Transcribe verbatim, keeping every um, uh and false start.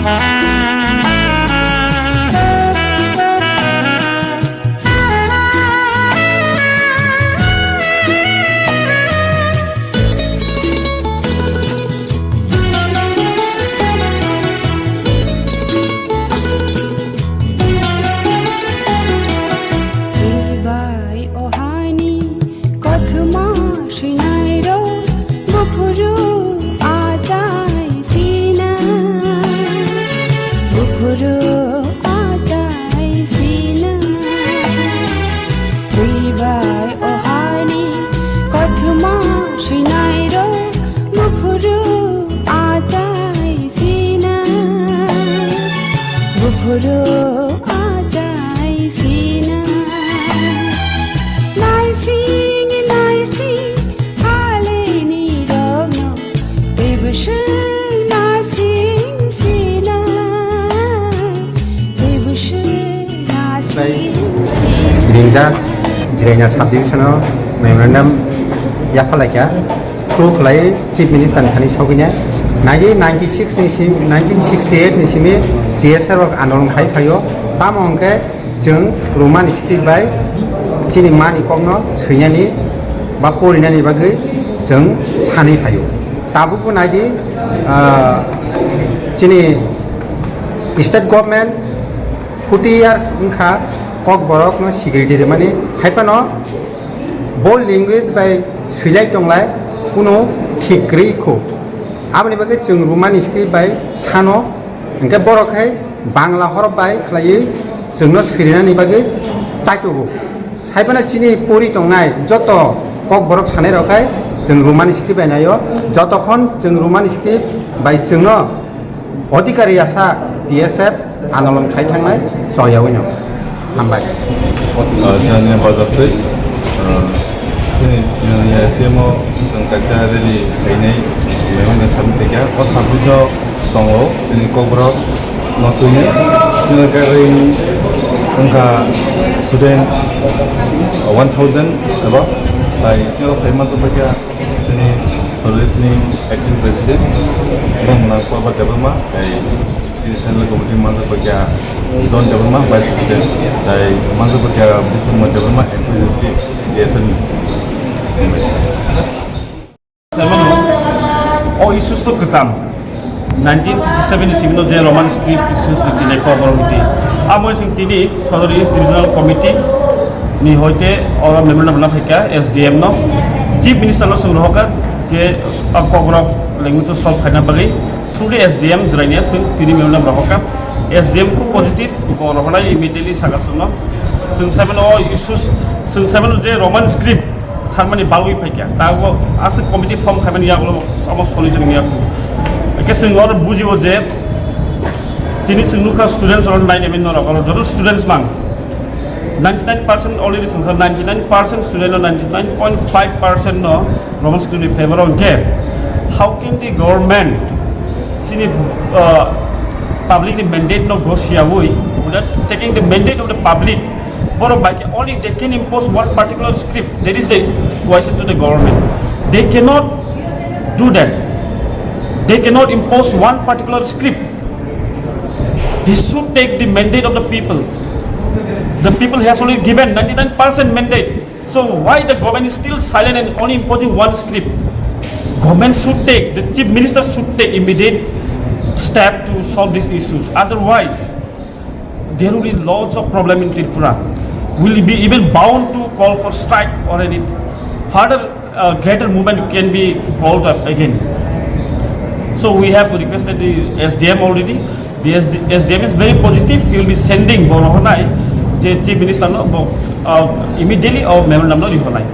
Bai o haini kothoma swinairok buphuru achai sina, buphuru achai sina. Twi bai o haini kothoma swinairok buphuru achai sina, buphuru achai sina. Naising naising halini rokno teibo swng naising sina, teibo swng naising sina. Ringjak Jirania subdivision o memorandum yaphalaikha. Through khlai Chief Minister ni thani sogwina. Nineteen ninety-six ni sim, nineteen sixty-eight ni simi T S F rok andolon khai phaio. Tamo hwnkhe chwng Roman script bai chini mani kokno swinani ba porinani bagwi chwng sanwi phaio. Tabukbo naidi, ah, chini state government forty years wngkha Kokborokno security rwmani, haiphano bo language bai swilai tonglai kuno thik kwrwi kho. Aboni bagwi chwng Roman script bai sano, hwnkhe borok hai Bangla horop bai khlaiwi chwngno swirinani bagwi chaitogo. Saiphano chini pori tongnai joto Kokborok sanai rok hai chwng Roman script bai naio, jotokhon chwng Roman script bai chwngno Odhikari yasa T S F andolon khai thangnai choyawino. Hambai. Ah, jani bazatwi, ah, chini, ah, S D M o chwng kaisa rally khainai, mehon khe submit khaikha. O submit o tongo chini Kokborok no twini, chini garing wngkha student, ah, one thousand eba, tai chini rok khai manjak paikha. Chini Solid ni acting president, Bangla Purba Debbarma, tei chini central committee manjak paikha John Debbarma, vice president, tei manjak paikha Biswamar Debbarma, M P C C, A S M ni. O issues to kwcham. Nineteen sixty-seven ni simi no je Roman script issues ni tini Kokborok ni tini. Amo sing tini Sodor East Divisional Committee ni hoite oro memorandum rwna phaikha S D M no. Chief Minister no swng rohorkha je, uh, Kokborok language o solve khaina bagwi through the S D M jwraini swng tini memorandum rohorkha. S D M khub positive, bo rohornai immediately saka swngno. Swng seven o issues, swng seven o je Roman script, sanmani balwi phaikha. Tabuk aswk committee form khaimani yagulo omo solution wngya. Hwnkhe chwng oro bujio je tini chwng nukha students oro nine M N norok oro joto students mang ninety nine percent already swngsa ninety nine percent student no ninety nine point five percent no Roman script ni favor o hwnkhe how can the government chini, uh, public ni mandate no gosiyawi without taking the mandate of the public Borok bai khe only they can impose one particular script, that is the question to the government. They cannot do that. They cannot impose one particular script. They should take the mandate of the people. The people has already given ninety-nine percent mandate. So why the government is still silent and only imposing one script? Government should take, the chief minister should take immediate step to solve these issues. Otherwise, there will be lots of problem in Tripura. Will be even bound to call for strike or any further, uh, greater movement can be called up again. So we have requested the S D M already. The S D, S D M is very positive. He will be sending bo rohornai je chief minister no bo, uh, immediately or memorandum no rohornai.